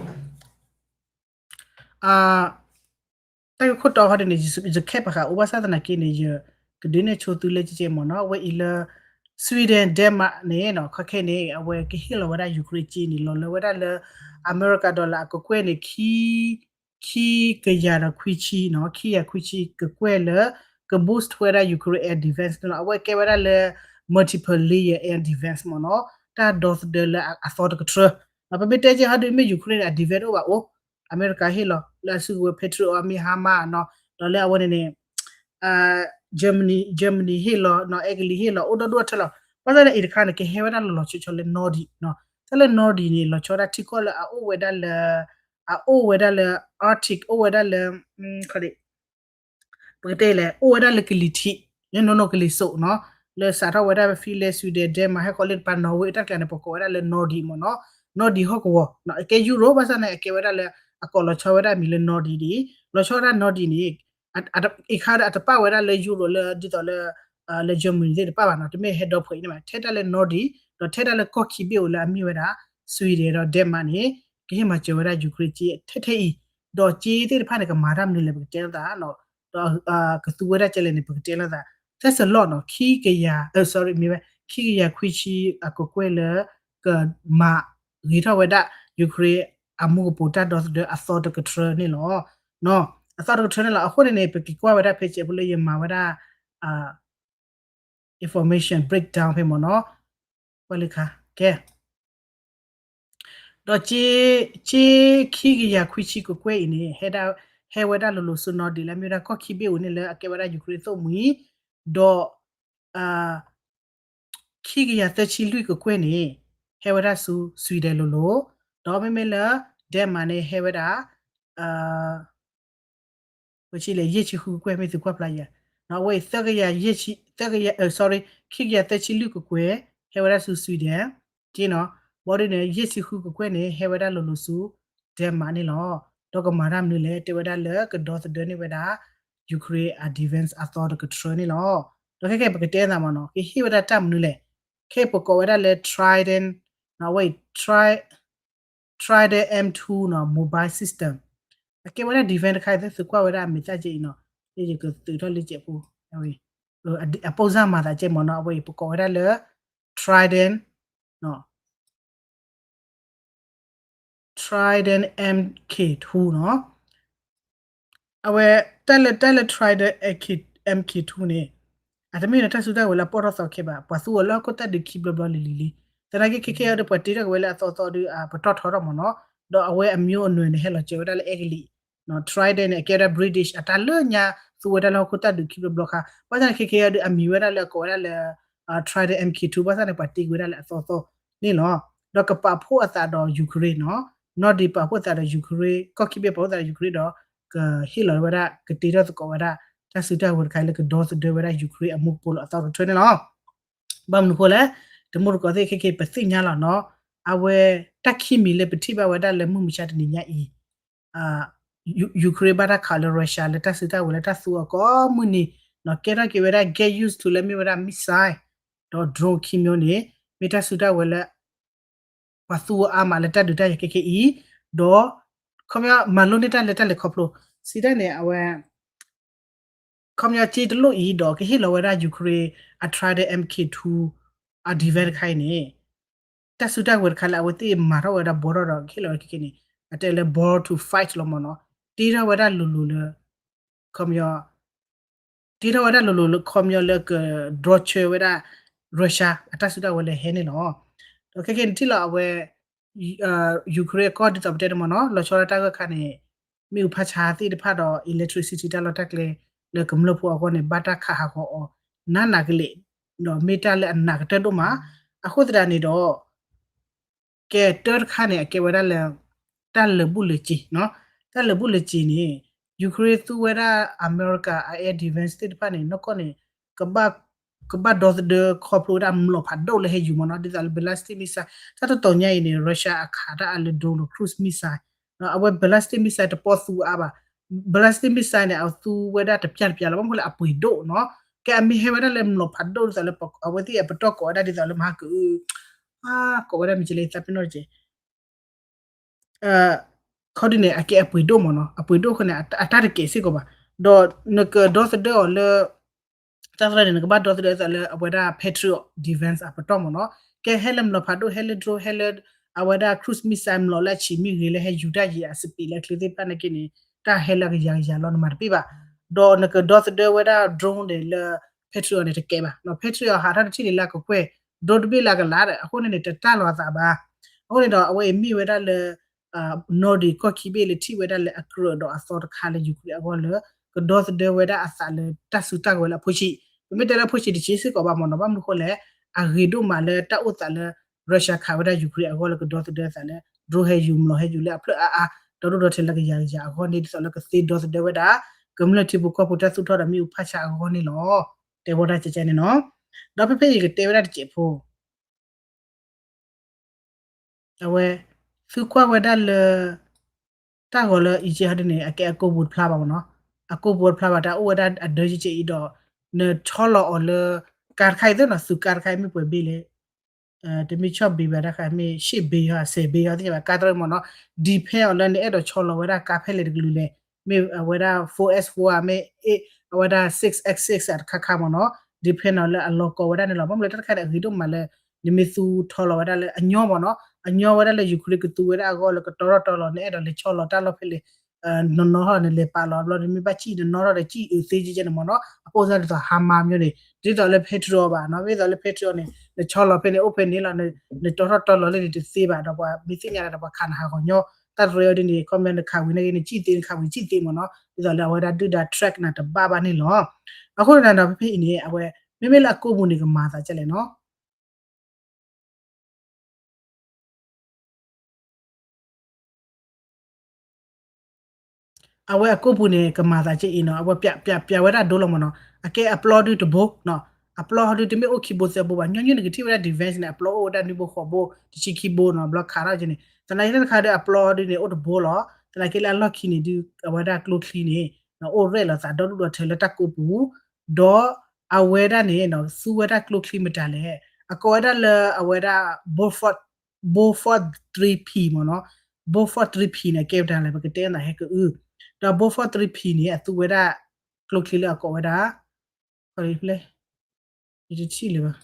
တၢ်ဂ့ၢ်ခိၣ်တီဟီဒ်န့ၣ် ယခဲပဃာ်အိၣ်ဘၣ်ဆၣ်သနာ်က့န့ၣ် ယကဒုးနဲၣ်ဆိသုလၢကကဲမ့ၢ်နီၤ အဝဲအံၤလၢ Sweden Denmark န့ၣ်နီၤ ခဲခဲန့ၣ် အဝဲကဟ့ၣ်လီၤဝဲဒၣ် Ukraine က့န့ၣ် လီၤလၢဝဲဒၣ်လၢ အမဲရကၤ dollar အကကွဲၢ်န့ၣ် ခံ ခံကယၤဒီးခွံဆံနီၤ ခံကယၤခွံဆံကကွဲၢ်လၢ က boost ဝဲဒၣ် Ukraine air defense န့ၣ်လီၤ အဝဲကဲဝဲဒၣ်လၢ multiple layer air defense မ့ၢ်နီၤ တၢ်ဒီသဒၢလၢအသီတကထြၢ ပမ့ၢ်တဲက့ၤဟီဒုးမ့ၢ် Ukraine န့ၣ် အ defense အိၣ်ဘၣ်အိၣ် အမဲရကၤဟ့ၣ်လီၤ လၢအစုကဝဲၤ Patriot အီၤမ့ၢ် HIMARS နီၤ ဒီးလၢအဝဲန့ၣ်န့ၣ် Germany Germany ဟ့ၣ်လီၤနီၤ အဲကလံးဟ့ၣ်လီၤ အိၣ်ဒီဒူၣ်အထၢလီၤ ဘၣ်ဆၣ်န့ၣ်အံၤတခါန့ၣ် ကဟဲဝဲဒၣ်လီၤလီၤဆီဆီလၢ Nordic နီၤ တၢ်လၢ Nordic န့ၣ် လီၤဆီဒၣ်ထံကီၢ်လၢအအိၣ်ဝဲဒၣ်လၢ အအိၣ်ဝဲဒၣ်လၢ Arctic အိၣ်ဝဲဒၣ်လၢ ခီဒံး ပကတဲလဲၣ် အိၣ်ဝဲဒၣ်လၢကလံၤထံး နီၢ်နီၢ်ကလံၤစိးနီၤ, လၢစးထီၣ်ဝဲဒၣ် Finland, Sweden, Denmark ဟဲဃီၤလၢတပၤ Norway တၢ်ကျါန့ၣ် ပကိးဝဲဒၣ်လၢ Nordic မ့ၢ်နီၤ, Nordic ဟီၣ်ကဝီၤနီၤ, အကဲ Europe ဘၣ်ဆၣ်န့ၣ် အကဲဝဲဒၣ်လၢ အကိးလီၤဆီဝဲဒၣ်အမံၤလၢ Nordic ဒ်အံၤ, လီၤဆီဝဲဒၣ် Nordic န့ၣ် အံၤခါဒီးအတပာ်ဝဲဒၣ်လၢ Europe လၢဒ်သိးလၢ လၢ Germany သ့ၣ်တပာ်ဘၣ်နီၤ, တမ့ၢ်ဟဲဒီဖှဲးအံၤန့ၣ်ဘၣ်, ထဲဒၣ်လၢ Nordic ဒီးထဲဒၣ်လၢကီၢ်ခံဘ့ၣ်အိၣ်လၢအမ့ၢ်ဝဲဒၣ် Sweden ဒီး Denmark န့ၣ် ကဟ့ၣ်မၤစၢၤဝဲဒၣ် Ukraine စ့ထဲထဲအံၤ, ဒီးစ့သ့ၣ်တဖၣ်န့ၣ် ကမၤတၢ်မနုၤလဲၣ် ပကတဲလိာ်သးနီၤ, ဒီးကသူဝဲဒၣ်ကဲလဲၣ်န့ၣ် ပကတဲလိာ်သး, ထဲစလီၢ်နီၤ ခံကယၤ sorry မ့ၢ်ဝဲ ခံကယၤခွံဆံအကကွဲၢ်လၢ ကမၤဂ့ၤထီၣ်ဝဲဒၣ် Ukraine အမူကပိာ်တၢ်ဒီသဒၢအသီတကထြၢန့ၣ်လီၤ. အသီတကထြၢန့ၣ်လီၤ. အဃိန့ၣ်န့ၣ် ပက့ၤကွၢ်ဝဲဒၣ်ဖဲစဲးဖိလၢယမၤဝဲဒၣ် information breakdown ဖဲမ့ၢ်နီၤ, ပှၤလၢခါ ကဲ ဒီးစ့ စ့ခံကယၤခွံဆံကကွဲၢ်အံၤန့ၣ် ဟဲဒၣ် ဟဲဝဲဒၣ်လိၤလိၤဆူ Nordic လၢအမ့ၢ်ဝဲဒၣ်ကီၢ်ခံဘ့ၣ်အိၣ်န့ၣ်လၢအကဲဝဲဒၣ် Ukraine အသိၣ်မှံၤ, ဒီး ခံကယၤသၢဆံလွံၢ်ကကွဲၢ်န့ၣ် ဟဲဝဲဒၣ်ဆူ Sweden လိၤလိၤ, ဒီးမ့မ့ၢ်လၢ Denmark န့ၣ် ဟဲဝဲဒၣ် ပဆံလဲၣ် ယဲၢ်ဆံဃုကကွဲၢ် မ့ၢ်သုကွၢ်ဖျါယၤ, အဝဲအံၤ သၢကယၤ sorry ခံကယၤသၢဆံလွံၢ်ကကွဲၢ် ဟဲဝဲဒၣ်ဆူ Sweden က့နီၤ, ဘီဒ်န့ၣ် ယဲၢ်ဆံဃုကကွဲၢ်န့ၣ် ဟဲဝဲဒၣ်လိၤလိၤဆူ Denmark န့ၣ်လီၤ. ဒီးကမၤတၢ်မနုၤလဲၣ် တဲဝဲဒၣ်လၢကဒီသဒၢန့ၢ်ဝဲဒၣ် Ukraine အ defense အသီတကထြၢန့ၣ်လီၤ. ဒီးခဲကဲပကတဲသးမ့ၢ်နီၤ ကဟ့ၣ်ဝဲဒၣ်တၢ်မနုၤလဲၣ်, ခဲပကိးဝဲဒၣ်လၢ Trident အဝဲအံၤ Trident M two နီၤ mobile system အကဲဝဲဒၣ် defense တခါအံၤ သုကွၢ်ဝဲဒၣ်အမဲာ်သၣ်ကဲအံၤနီၤ, ယကသုးထီၣ်လၢကဲးဖိ အပိၢ်စၢ်မၤသးကဲမ့ၢ်နီၤ, အဝဲအံၤပကိးဝဲဒၣ်လၢ Trident Trident M K two နီၤ, အဝဲ တၢ်လၢ တၢ်လၢ Trident M K two န့ၣ် အတမ့ၢ်လၢတၢ်စုတၢ်ဝဲၤလၢအပီၢ်ထီၣ်သီခဲဘၣ်, ပှၤသူအီၤလၢဟီၣ်ခိၣ်သၣ်ဒုးခံဘျီဘျီလံၤလံၤလံ, သနာ်က့ခဲကဲအံၤဒီး ပှၤတ့ထီၣ်က့ၤဝဲလၢအသီသီဒီး ပတီၢ်ထီထီၣ်မ့ၢ်နီၤ, ဒီးအဝဲအမံၤအနွဲၣ်န့ၣ် ဟဲလီၤစၢၤဝဲဒၣ်လၢအဲကလံး, Trident န့ၣ် အကဲဝဲဒၣ် British အတၢ်လၢညါ သူဝဲဒၣ်လၢဟီၣ်ခိၣ်သၣ်ဒုးခံဘျီဘျီခါ, ဘၣ်ဆၣ်န့ၣ်ခဲကဲအံၤဒီး အမံၤဝဲဒၣ်လၢအကိးဝဲဒၣ်လၢ Trident M K two ဘၣ်ဆၣ်န့ၣ် ပှၤတ့က့ၤဝဲဒၣ်လၢအသီသီန့ၣ်လီၤ. ဒီးကပာ်ဖှိၣ်အသးဒီး Ukraine နီၤ, Nordic ပာ်ဖှိၣ်သးဒီး Ukraine, ကီၢ်ခံဘ့ၣ်ပာ်ဖှိၣ်သးဒီး Ukraine ဒီး ကဟ့ၣ်လီၤဝဲဒၣ် ကတ့ထီၣ်သကိးဝဲဒၣ် တၢ်စုတၢ်ဝဲၤတခါအံၤလၢကဒီသဒၢဝဲဒၣ် Ukraine အမူကပိာ်လၢအသီတကထြၢန့ၣ်လီၤ. ဘၣ်မနုၤအဃိလဲၣ်, တမူတကိးသ့ၣ်ခဲကဲအံၤ ပသ့ၣ်ညါလီၤနီၤ, အဝဲတၢ်ခံမံၤလၢပထံၣ်ဘၣ်ဝဲဒၣ်လၢမုၢ်မဆါတနံၤညါအံၤ Ukraine ဘၣ်တၢ်ခးလၢ Russia လၢတၢ်စုတၢ်ဝဲၤလၢတၢ်သူအီၤကိးမုၢ်နံၤ, ကဲထီၣ်က့ၤဝဲဒၣ် get used to လၢမ့ၢ်ဝဲဒၣ် missile ဒီး drone ခံမျိုးန့ၣ် မ့ၢ်တၢ်စုတၢ်ဝဲၤလၢ ပှၤသူအီၤအါမးလၢတၢ်ဒုးတၢ်ယၤခဲကဲအံၤ, ဒီး ခီပညီ မၤလိန့ၢ်တၢ်လၢတၢ်လဲၤခီဖျိ စံးတၢ်န့ၣ် အဝဲ ခီပညီစ့တလိၣ်အံၤဒီး ကဟ့ၣ်လီၤဝဲဒၣ် Ukraine အ Trident M K two အ defense တခါအံၤန့ၣ် တၢ်စုတၢ်ဝဲၤတခါလၢအဝဲသ့ၣ်မၤထီၣ်ဝဲဒၣ်ဘီထီၣ်ဒီး ကဟ့ၣ်လီၤဝဲခဲကဲန့ၣ် အတဲလၢ born to fight လီၤမ့ၢ်နီၤ, တ့ထီၣ်ဝဲဒၣ်လိၤလိၤလၢ ခီပညီ တ့ထီၣ်ဝဲဒၣ်လိၤလိၤလၢခီပညီလၢက ဒြီဆၢဝဲဒၣ် Russia အတၢ်စုတၢ်ဝဲၤလၢဟဲန့ၣ်လီၤ. ဒီးခဲကဲန့ၣ်ထံၣ်လီၤအဝဲ Ukraine အကီၢ်ဒ်သိးပတဲန့ၣ်မ့ၢ်နီၤ လီၤဆီဒၣ်တၢ်ဂၢၢ်ခါန့ၣ် မ့ၣ်အူဖးဆါသ့ၣ်တဖၣ်ဒီး electricity တၢ်လီၢ်တၢ်ကျဲ လၢကမျၢၢ်ဖိအဂီၢ်န့ၣ် ဘၣ်တၢ်ခးဟးဂီၤအီၤ နးနးကလဲာ် ဒီးမ့ၢ်တၢ်လၢအနးကတၢၢ်ဒိၣ်မး, အဃိသတးန့ၣ်ဒီး ကဲတၢတခါန့ၣ် အကဲဝဲဒၣ်လၢ တၢ်လၢာ်ဘူၣ်လၢာ်စ့ၤ, တၢ်လၢာ်ဘူၣ်လၢာ်စ့ၤန့ၣ် Ukraine သူဝဲဒၣ် America အ air defense သ့ၣ်တဖၣ်န့ၣ် နီၢ်ကီၢ်န့ၣ် ကဘၣ် ကဘၣ်ဒီသဒၢခီဖျိဝဲဒၣ်မျိာ်ဖးဒိၣ်လၢဟဲယူၤမ့ၢ်နီၤ ဒ်သိးလၢ ballistic missile တၢ်တတီၤညါအံၤန့ၣ် Russia အခးတၢ်အါလၢ drone ဒီး cruise missile အဝဲ ballistic missile တပီၢ်သူအါဘၣ်, ballistic missile န့ၣ် အသူဝဲဒၣ်တပျၢ်တပျၢ်လီၤ ဘၣ်မနုၤဃိလဲၣ် အပှ့ၤဒိၣ်နီၤ, ကဲအမ့ၢ်ဟဲဝဲဒၣ်လၢမျိာ်ဖးဒိၣ်ဒ်သိးလၢ အဝဲသ့ၣ်အပတီၢ်ကိးဝဲဒၣ်ဒ်သိးလၢမဟါကု ကိးဝဲဒၣ်မ့ၢ်ကလဲၣ် သးပ့ၤနီၣ်တက့ၢ် ခီဒ်န့ၣ် အကဲအပှ့ၤဒိၣ်မ့ၢ်နီၤ, အပှ့ၤဒိၣ်အဃိန့ၣ် အတၢ်တကဲးစ့ၢ်ကီးဘၣ်, ဒီးနကဒီသဒၢအီၤလၢ တၢ်သရၣ်န့ၣ် နကဘၣ်ဒီသဒၢအသးလၢအဝဲဒၣ် Patriot defense အပတီၢ်မ့ၢ်နီၤ, ကဲဟဲလၢမျိာ်ဖးဒိၣ် ဟဲလၢ drone ဟဲလၢ အဝဲဒၣ် cruise missile မျိာ်လၢအဆံးမ့ၢ်ဂ့ၤ လၢဟဲယူၤတၢ်ယံၤအ speed လၢအချ့သ့ၣ်တဖၣ်နာ်က့န့ၣ် တၢ်ဟဲလၢအကယၤကယၤလီၤ နမၤတပ့ၢ်ဘၣ်, ဒီးနကဒီသဒၢဝဲဒၣ် drone န့ၣ်လၢ Patriot န့ၣ်တကဲဘၣ်, Patriot ဟးထီၣ်တထံၣ်န့ၣ်လၢအကကွဲၢ် drone တဘ့ၣ်လၢအကလးဒီး အဃိန့ၣ်န့ၣ် တတၢ်လီၤအသးဘၣ်, အဃိန့ၣ်ဒီး အဝဲအံၤမ့ၢ်ဝဲဒၣ်လၢ Nordic ကီၢ်ခံဘ့ၣ်လၢထံၣ်ဝဲဒၣ်လၢအကြၢးဒီးအသီတခါလၢ Ukraine အဂီၢ်လၢ ကဒီသဒၢဝဲဒၣ်အသးလၢတၢ်စုတၢ်ကဝဲၤလၢအဖိဆံး, ပမ့ၢ်တဲလၢအဖိဆံးတဆံးစ့ၢ်ကီးဘၣ်မ့ၢ်နီၤ, ဘၣ်မနုၤဃိလဲၣ် အဂ့ၤဒိၣ်မးလၢတၢ်အိၣ်သးလၢ Russia ခးဝဲဒၣ် Ukraine အဂီၢ်လၢကဒီသဒၢအသးလၢ drone ဟဲယူၤမျိာ်ဟဲယူၤလၢအဖျၢၣ်အါအါ ဒီဒိၣ်ဒီထၢလၢကယၤကယၤအဂီၢ်န့ၣ် ဒ်သိးလၢကသ့ဒီသဒၢဝဲဒၣ် ကမျၢၢ်ထံဖိကီၢ်ဖိတၢ်သူၣ်ထီၣ်ဒီးမ့ၣ်အူဖၣ်ဆါအဂီၢ်န့ၣ်လီၤ. တဲဝဲဒၣ်ကဲကဲန့ၣ်နီၤ. ဒီးဖဲဖဲအံၤကတဲဝဲဒၣ်တစဲးဖိ အဝဲ သုကွၢ်ဝဲဒၣ်လၢ တၢ်ဂီၤလၢ Egypt ဟီဒ်န့ၣ် အကဲအကိာ်ပူၤတဖျါဘၣ်မ့ၢ်နီၤ. အကိာ်ပူၤတဖျါဘၣ် တၢ်အိၣ်ဝဲဒၣ်အဒၢကဲကဲအံၤဒီး နဆီလီၤအီၤလၢ ကါတခါအံၤသ့ၣ်နီၤ သုကါတခါအံၤမ့ၢ်ပှဲၤဘ့ၣ်လဲၣ် တမ့ၢ်ဆီၣ်ဘ့ၣ်ဘၣ်တခါ မ့ၢ်ရှ့ၣ်ဘ့ၣ်ဟီ ဆယ်ဘ့ၣ်ဟီ သ့ၣ်ညါဘၣ် ကါတရၢမ့ၢ်နီၤ. depend on လၢနအဲၣ်ဒိးဆီလီၤဝဲဒၣ်ကါဖဲလဲၣ်တကလုာ်လဲၣ်. မ့ၢ်အဝဲဒၣ် four x four ဧါ မ့ၢ် အဝဲဒၣ် six x six တခါခါမ့ၢ်နီၤ. depend on လၢအလီၤကီဝဲဒၣ်န့ၣ်လီၤ. ဘၣ်မနုၤလၢတၢ်တခါန့ၣ် အဂ့ၤဒိၣ်မးလၢ နမ့ၢ်သူထီလီၤဝဲဒၣ်လၢအညီမ့ၢ်နီၤ. အညီဝဲဒၣ်လၢ Ukraine ကသူဝဲဒၣ်အဂီၢ်လၢကတီထီၣ်တီလီၤ နအဲၣ်ဒိးလဲၤဆီလီၤတၢ်လီၢ်ဖဲလဲၣ် နနီၣ်ထီၣ်နလဲၤပာ်လီၤဘျီ နမ့ၢ်ဘၣ်စံၣ်နနီၣ်ထီၣ်ဒီးစံၣ်အုးသ့ကဲကဲန့ၣ်မ့ၢ်နီၤ. အပိၢ်စၢ်ဒ်သိး Hamas မျိုးန့ၣ် ဒ်သိးလၢ Patriot ဘၣ်နီၤ. မ့ၢ်သိးလၢ Patriot န့ၣ် နဆီလီၤဖဲန့ၣ် အိၣ်ဖဲန့ၣ်လီၤ နတီထီၣ်တီလီၤလၢန့ၣ်တသ့ဘၣ်ဒီး ပှၤမ့ၢ်သ့ၣ်ညါဒီးပှၤခးနဟးဂီၤညီ တၢ်တရၢအီၤဒ်န့ၣ် ခီပညီနခးဝံၤန့ၣ်ဂ့ၤ နစံၣ်သ့ နခးဝံၤစံၣ်သ့မ့ၢ်နီၤ. ဒ်သိးလၢအဝဲဒၣ်ဒုၣ်ဒါ track နၤတဘၣ်ဘၣ်န့ၣ်လီၤ. အဃိန့ၣ်ဒီးဖဲဖဲအံၤန့ၣ် အဝဲ မ့မ့ၢ်လၢအကိာ်ပူၤန့ၣ် ကမၤသးဒ်လဲၣ်နီၤ. အဝဲအကိာ်ပူၤန့ၣ် ကမၤသးဒ်အံၤနီၤ, အဝဲပျးဝဲဒၣ်ဒိလီၤမ့ၢ်နီၤ, အကဲအပျီဒုတဘိနီၤ, အပျီဟီဒုတမ့ၢ်အိၣ်ခံဘိသၢဘိဘၣ်, ညီနုၢ်နကထံၣ်ဝဲဒၣ် defense န့ၣ် အပျီအိၣ်ဝဲဒၣ်နွံဘိဃိးဘိ တဆံခံဘိနီၤ, ဘျီခးထီၣ်က့န့ၣ် သနာ်က့တၢ်တခါဒီးအပျီဒုန့ၣ် အိၣ်တဘိလီၤ, သနာ်က့လၢအလီၢ်ခံန့ၣ်ဒု အဝဲဒၣ်ကျိချံန့ၣ် အိၣ်ရဲၣ်လီၤသးဒီဒူၣ်ဒီထၢလၢတၢ်ကိာ်ပူၤ, ဒီးအဝဲဒၣ်န့ၣ် သူဝဲဒၣ်ကျိချံမတၤလဲၣ်, အကိးဝဲဒၣ်လၢအဝဲဒၣ် Bofors Bofors three P မ့ၢ်နီၤ, Bofors three P န့ၣ် အကဲမတၤလဲၣ် ပကတဲနၤဟဲကအု, ဒီး Bofors three P န့ၣ် အသူဝဲဒၣ် ကျိချံလၢအကိးဝဲဒၣ် ယတထံၣ်လၢၤဘၣ် လဲၣ်လဲၣ်လဲၣ်,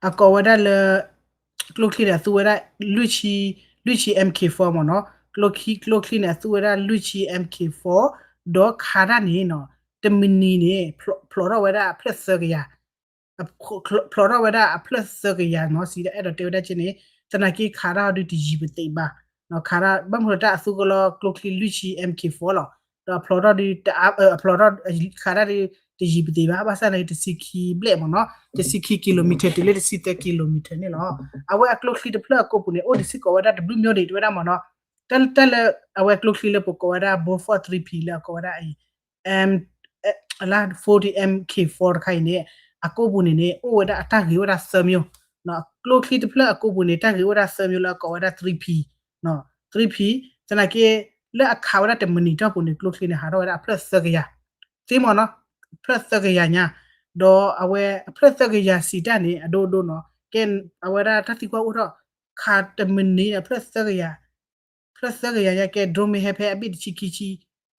အကိးဝဲဒၣ်လၢ ကျိချံန့ၣ် အသူဝဲဒၣ် လွံၢ်ဆံ လွံၢ်ဆံ M K four မ့ၢ်နီၤ, ကျိချံ ကျိချံန့ၣ် အသူဝဲဒၣ် လွံၢ်ဆံ M K four ဒီးခးတၢ်န့ၣ်နီၤ, တမံးနံးန့ၣ် ဖျိးထီၣ်ဝဲဒၣ်အဖျၢၣ်သၢကယၤ ဖျိးထီၣ်ဝဲဒၣ်အဖျၢၣ်သၢကယၤနီၤ, စံးဒၣ်အဲၣ်ဒိးတဲဝဲဒၣ်က့န့ၣ် သနာ်က့ခးတၢ်ဟီဒုတယံၤပသ့ဘၣ်, ခးတၢ် ဘၣ်မနုၤတၢ်အသူကလီကျိချံလွံၢ်ဆံ M K four လီၤ, ဒီးဖျိးထီၣ်ဒု ဖျိးထီၣ် ခးတၢ်ဒု တယံၤပသ့ဘၣ်, ဘၣ်ဆၣ်န့ၣ် တဆံခံဘျဲၣ်မ့ၢ်နီၤ, တဆံခံ kilometer တုၤလၢတဆံသၢ kilometer န့ၣ်လီၤ. အဝဲအကျိချံတဖျၢၣ်အကိာ်ပူၤန့ၣ် အိၣ်ဒံးစ့ၢ်ကီးဝဲဒၣ်တဘျုးမျိုးဒံး တဲဝဲဒၣ်မ့ၢ်နီၤ, တၢ်လၢအဝဲကျိချံလၢပကိးဝဲဒၣ် Bofors three P လၢအကိးဝဲဒၣ်အံၤ forty M K four တခါအံၤန့ၣ် အကိာ်ပူၤန့ၣ်န့ၣ် အိၣ်ဝဲဒၣ်အတၢ်ဂ့ၤဝဲဒၣ်သၢမျိုး, ကျိချံတဖျၢၣ်အကိာ်ပူၤန့ၣ် တၢ်ဂ့ၤအိၣ်ဝဲဒၣ်သၢမျိုးလၢအကိးဝဲဒၣ် three P, three P, သနာ်က့ လၢအခးဝဲဒၣ်တမံးနံးတီၢ်ပူၤန့ၣ် ကျိချံန့ၣ် ဟးထီၣ်ဝဲဒၣ်အဖျၢၣ်သၢကယၤ, သ့မ့ၢ်နီၤ, ဖျၢၣ်သၢကယၤညါ, ဒီးအဝဲအဖျၢၣ်သၢကယၤစံးတၢ်န့ၣ် အဒိဒိနီၤ, ကဲ အဝဲဒၣ်တၢ်သံကွၢ်အိၣ်ထီၣ် ခးတမံးနံးန့ၣ် ဖျၢၣ်သၢကယၤ ဖျၢၣ်သၢကယၤညါကဲ drone မ့ၢ်ဟဲဖဲအဘ့ၣ်တဆံခံဆံ,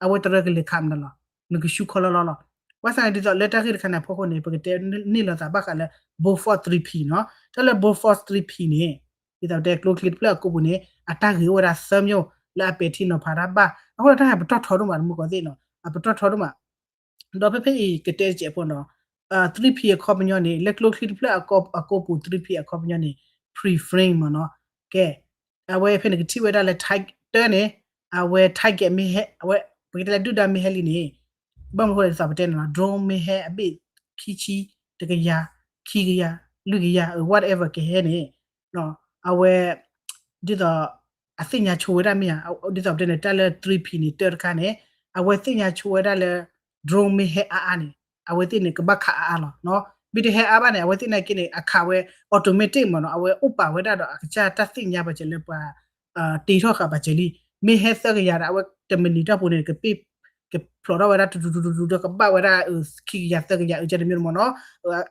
အဝဲတရၢကလဲၤခးမနုၤလီၤ, နကဆူခီလီလီလီၤ. ဘၣ်ဆၣ်န့ၣ် ဒ်သိးလၢတၢ်ဂ့ၢ်တခါန့ၣ်အဖီခိၣ်န့ၣ် ပကတဲန့ၢ်လီၤသးဘၣ်ဃးလၢ Bofors three P နီၤ, တၢ်လၢ Bofors three P န့ၣ် ဒ်သိးပတဲကျိချံတဖျၢၣ်အကိာ်ပူၤန့ၣ် အတၢ်ဂ့ၤအိၣ်ဝဲဒၣ်သၢမျိုး လၢအပဲာ်ထံနီၤဖးတၢ်ဘၣ်, အဃိဒီးတၢ်ဟဲပတီၢ်ထီဒိၣ်မး တမူကီးသ့ၣ်နီၤ, အပတီၢ်ထီဒိၣ်မး ဒီးဖဲဖဲအံၤကတဲတစဲးဖိနီၤ, three P အခီပညီန့ၣ် လၢကျိချံတဖျၢၣ်အကိာ်ပူၤ three P အခီပညီန့ၣ် preference မ့ၢ်နီၤ, ကဲ အဝဲဖဲန့ၣ်ကထံၣ်ဝဲဒၣ်လၢ target န့ၣ် အဝဲ target မ့ၢ်ဟဲ အဝဲ ပကတဲလၢဒုၣ်ဒါမ့ၢ်ဟဲလံန့ၣ် ဘၣ်မနုၤဃိလဲၣ်ဒ်သိးပတဲန့ၣ်နီၤ drone မ့ၢ်ဟဲအဘ့ၣ်ခံဆံ တကယၤ ခံကယၤ လွံၢ်ကယၤ whatever ကဟဲန့ၣ် အဝဲ ဒ်သိး အသ့ၣ်ညါဆိဝဲဒၣ်မ့ၢ်ဧါ, ဒ်သိးပတဲန့ၣ် တၢ်လၢ three P န့ၣ် တၢ်တခါန့ၣ် အဝဲသ့ၣ်ညါဆိဝဲဒၣ်လၢ drone မ့ၢ်ဟဲအါအါန့ၣ် အဝဲသ့ၣ်န့ၣ် ကဘၣ်ခးအါအါလီၤ. မ့ၢ်တဟဲအါဘၣ်န့ၣ် အဝဲသ့ၣ်နာ်က့န့ၣ် အခးဝဲ automatic မ့ၢ်နီၤ, အဝဲအိၣ်ပာ်ဝဲဒၣ်ဒီးအကစၢ်တၢ်သ့ၣ်ညါပာ်စၢၤလၢပှၤ တ့ထီၣ်ဃာ်ပာ်စၢၤလံ. မ့ၢ်ဟဲသၢကယၤဒီး အဝဲတမံးနံးတီၢ်ပူၤန့ၣ် ကပ့ၢ် ကဖျိးထီၣ်ဝဲဒၣ်တူတူတူတူ ဒီးကဘၣ်ဝဲဒၣ် ခံကယၤသၢကယၤ အကဲတမံၤမ့ၢ်နီၤ,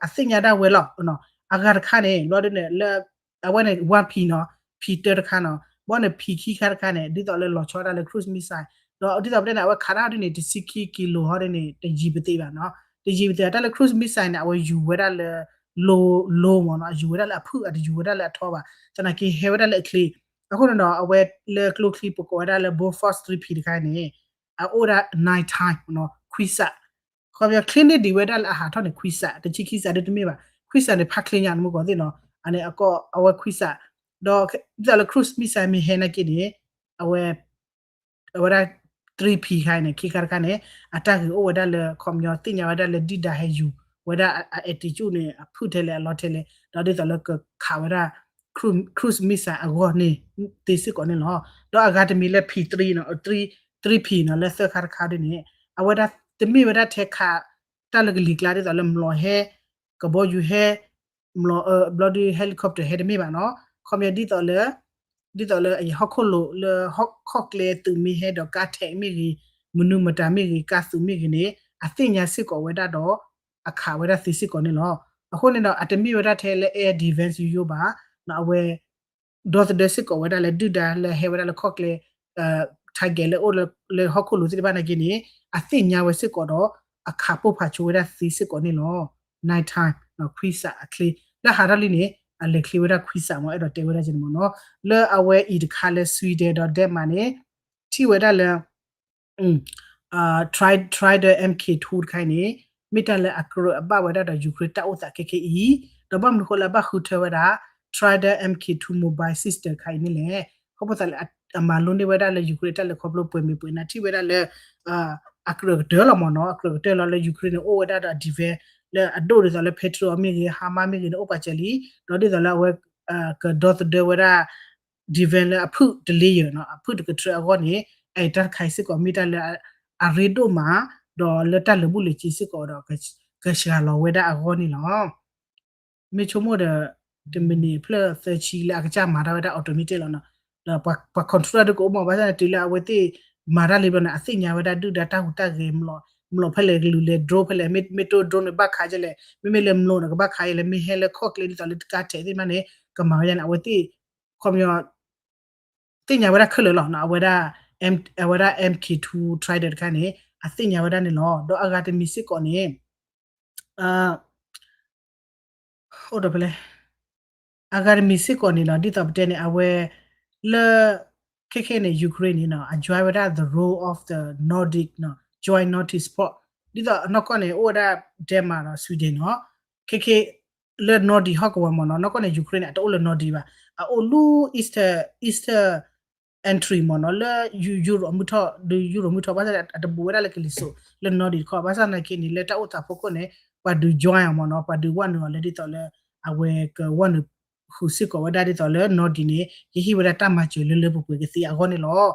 အသ့ၣ်ညါဒၣ်ဝဲလီၤ. အဂၤတခါန့၁ၣ် ဘျီဒ်န့၁ၣ်လၢ အဝဲန့ၣ် one P နီၤ, P တၢတခါနီၤ, ဘၣ်န့ၣ် P ခံခါတခါန့ၣ် ဒ်သိးလၢလီၤဆီဒၣ်လၢ cruise missile, ဒီးဒ်သိးပတဲန့ၣ် အဝဲခးတၢ်ဒ်န့ၣ် တဆံခံ kilo ဟီဒ်န့ၣ် တယံၤပသ့ဘၣ်နီၤ, တယံၤပသ့ဘၣ်. တၢ်လၢ cruise missile န့ၣ် အဝဲယူၤဝဲဒၣ်လၢ low low မ့ၢ်နီၤ, အယူၤဝဲဒၣ်လၢအဖုၣ် အတယူၤဝဲဒၣ်လၢအထီဘၣ်, သနာ်က့ဟဲဝဲဒၣ်လၢအချ့. အဃိန့ၣ်ဒီး အဝဲလၢကျိချံပကိးဝဲဒၣ်လၢ Bofors three P တခါန့ၣ် အအိၣ်ဒၣ် nine time နီၤ, ခွံစး ခီပညီ ချ့န့ၢ်ဒံးဝဲဒၣ်လၢအဟးထီၣ်န့ၣ် ခွံစး, တဆံခံစးဒ်တမ့ၢ်ဘၣ်, ခွံစးန့ၣ် ဖးချ့ညါ နမ့ၢ်ကီးသ့ၣ်နီၤ, အန့ၣ်အကီး အဝဲခွံစး, ဒီးဒ်သိးလၢ cruise missile မ့ၢ်ဟဲနာ်က့န့ၣ် အဝဲ အဝဲဒၣ် three P ခါန့ၣ် ခံခါတခါန့ၣ် အတၢ်ဂ့ၤအိၣ်ဝဲဒၣ်လၢ ခီပညီ သ့ၣ်ညါဝဲဒၣ်လၢဒုၣ်ဒါဟဲယူၤ ဝဲဒၣ်အ attitude န့ၣ် အဖုၣ်ထဲလဲၣ်အလီၤထဲလဲၣ် ဒီးဒ်သိးလၢကခးဝဲဒၣ် cruise missile အဂီၢ်န့ၣ် သ့စ့ၢ်ကီးန့ၣ်လီၤ. ဒီးအဂၤတမံၤလၢ P three နီၤ three three P နီၤ လၢသၢခါတခါဒ်န့ၣ် အဝဲဒၣ်တမ့ၢ်ဝဲဒၣ်ထဲခး တၢ်လၢကလံၤကျါဒ်သိးလၢမျိာ်ဟဲ ကဘီယူၤဟဲ မျိာ်အၢ ဘျီဒုး helicopter ဟဲတမ့ၢ်ဘၣ်နီၤ. ခီပညီဒ်သိးလၢ ဒ်သိးလၢအဟီၣ်ခိၣ်လိၤလၢဟီၣ်ခီၣ်ကျဲသုးမ့ၢ်ဟဲဒီးကါထဲးမ့ၢ်ဂ့ၤ မနုၤမတၤမ့ၢ်ဂ့ၤ ကါသုးမ့ၢ်ဂ့ၤန့ၣ် အသ့ၣ်ညါစ့ၢ်ကီးဝဲဒၣ်ဒီး အခးဝဲဒၣ်သ့စ့ၢ်ကီးန့ၣ်လီၤ. အဃိန့ၣ်ဒီး အတမ့ၢ်ဝဲဒၣ်ထဲလၢ air defense ယိယိဘၣ် အဝဲ ဒီသဒၢစ့ၢ်ကီးဝဲဒၣ်လၢဒုၣ်ဒါလၢဟဲဝဲဒၣ်လၢခီၣ်ကျဲ target လၢအိၣ်လၢဟီၣ်ခိၣ်လိၤသ့ၣ်တဖၣ်နာ်က့န့ၣ် အသ့ၣ်ညါဝဲစ့ၢ်ကီးဒီး အခးပိၢ်ဖးဆိဝဲဒၣ်သ့စ့ၢ်ကီးန့ၣ်လီၤ. night time နီၤ ခွံစးအချ့ လၢဟးထီၣ်လံန့ၣ် အလဲၤချ့ဝဲဒၣ်ခွံစးမ့ၢ် အဲၣ်ဒိးတဲဝဲဒၣ်က့န့ၣ်မ့ၢ်နီၤ. လၢအဝဲအံၤတခါလၢ Sweden ဒီး Denmark န့ၣ် ထံၣ်ဝဲဒၣ်လၢ Trident Mk two တခါအံၤန့ၣ် မ့ၢ်တၢ်လၢအကြၢးအဘၣ်ဝဲဒၣ်ဒီး Ukraine တၢ်အိၣ်သးခဲခဲအံၤ ဒီးဘၣ်မနုၤဃိလၢအဘၣ်ဃုထၢဝဲဒၣ် Trident Mk two mobile system တခါအံၤန့ၣ်လဲၣ်. ခီဖျိသးလၢအမၤလိန့ၢ်ဝဲဒၣ်လၢ Ukraine တၢ်လဲၤခီဖျိပှဲၤမ့ၢ်ပှဲၤန့ၣ် ထံၣ်ဝဲဒၣ်လၢ အကြၢးကတၢၢ်လီၤမ့ၢ်နီၤ. အကြၢးကတၢၢ်လီၤလၢ Ukraine န့ၣ် အိၣ်ဝဲဒၣ်ဒီး defense လၢအဒိၣ်ဒ်သိးလၢ Patriot မ့ၢ်ဂ့ၤ HIMARS မ့ၢ်ဂ့ၤန့ၣ် အိၣ်ပာ်စၢၤလံ ဒီးဒ်သိးလၢအဝဲ ကဒီသဒၢဝဲဒၣ် defense လၢအဖုၣ်တလ့ယဲၢ်နီၤ အဖုၣ်တကထြၢအဂီၢ်န့ၣ် အတၢ်တခါအံၤစ့ၢ်ကီးမ့ၢ်တၢ်လၢ အရ့ဒိၣ်မး ဒီးလၢတၢ်လၢာ်ဘူၣ်လၢာ်စ့စ့ၢ်ကီးဒီး ကစှၤလီၤဝဲဒၣ်အဂီၢ်န့ၣ်လီၤ. မ့ၢ်ဆိကမိၣ်ဒီး တမံးနံးဖျၢၣ်သၢဆံလၢအကစၢ်မၤတၢ်ဝဲဒၣ် automatic လီၤနီၤ. ဒီးပှၤ control တၢ်ဒုးကအိၣ်မး ဘၣ်ဆၣ်န့ၣ် တုၤလၢအဝဲသ့ၣ်မၤတၢ်လံဘျီန့ၣ် အသ့ၣ်ညါဝဲဒၣ်ဒုၣ်ဒါတၢ်ဟူးတၢ်ဂဲၤ မျိာ်ဖဲလဲၣ်ကလုာ်လဲၤ drone ဖဲလဲၣ် မ့ၢ်တိၢ် drone န့ၣ် ဘၣ်ခးကလဲၣ် မ့မ့ၢ်လၢမျိာ်န့ၣ် ကဘၣ်ခးယဲလဲၣ် မ့ၢ်ဟဲလၢခီၣ်ကျဲဒ်သိးလၢတကါထဲးသ့ၣ်မးန့ၣ် ကမၤဝဲဒ်န့ၣ် အဝဲသ့ၣ် ခီပညီ သ့ၣ်ညါဝဲဒၣ်ခဲလၢာ်လီၤ. အဝဲဒၣ် အဝဲဒၣ် Mk two Trident တခါန့ၣ် အသ့ၣ်ညါဝဲဒၣ်န့ၣ်လီၤ. ဒီးအဂၤတမံၤစ့ၢ်ကီးန့ၣ် အိၣ်ဒီးဖဲလဲၣ် အဂၤတမံၤစ့ၢ်ကီးန့ၣ်လီၤ. ဒ်သိးပတဲန့ၣ် အဝဲ လၢ ခဲခဲန့ၣ် Ukraine န့ၣ်နီၤ အ join ဝဲဒၣ် the role of the Nordic နီၤ join Nordic support ဒ်သိးအနီၢ်ကီၢ်န့ၣ် အိၣ်ဝဲဒၣ် Denmark ဒီး Sweden နီၤ ခဲခဲ လၢ Nordic ဟီၣ်ကဝီၤမ့ၢ်နီၤ နီၢ်ကီၢ်န့ၣ် Ukraine န့ၣ် အတအိၣ်လၢ Nordic ဘၣ် အအိၣ်လၢ Eastern Eastern entry မ့ၢ်နီၤ လၢ Europe မုၢ်ထီၣ် ဒုး Europe မုၢ်ထီၣ် ဘၣ်ဆၣ်အတဘူးဝဲဒၣ်လၢကလံၤစိး လၢ Nordic တခီ ဘၣ်ဆၣ်သနာ်က့န့ၣ် လၢတၢ်အိၣ်သးဖီခိၣ်န့ၣ် ပှၤဒုး join အီၤမ့ၢ်နီၤ ပှၤဒုးဝဲနုာ်အီၤလၢဒ်သိးလၢ အဝဲကဝဲနုာ်ဃုာ်စ့ၢ်ကီးဝဲဒၣ်ဒ်သိးလၢ Nordic န့ၣ် ကဟ့ၣ်ဝဲဒၣ်တၢ်မၤစၢၤလၢလၢပှဲၤပှဲၤကသ့အဂီၢ်န့ၣ်လီၤ.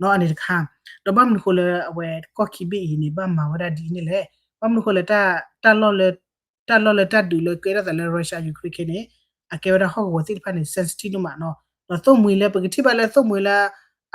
နီၤ အန့ၣ်တခါ ဒီးဘၣ်မနုၤဃိလၢအဝဲကီၢ်ခံဘ့ၣ်အံၤန့ၣ် ဘၣ်မၤဝဲဒၣ်ဒ်အံၤန့ၣ်လဲၣ်. ဘၣ်မနုၤဃိလၢ တၢ်လီၢ်လၢ တၢ်လီၢ်လၢတၢ်ဒုးလၢကဲထီၣ်သးလၢ Russia Ukraine ခဲန့ၣ် အကဲဝဲဒၣ်ဟီၣ်ကဝီၤသ့ၣ်တဖၣ်န့ၣ် sensitive ဒိၣ်မးနီၤ. ဒီးသိၣ်မှံၤလၢပကထံၣ်ဘၣ်လၢသိၣ်မှံၤလၢ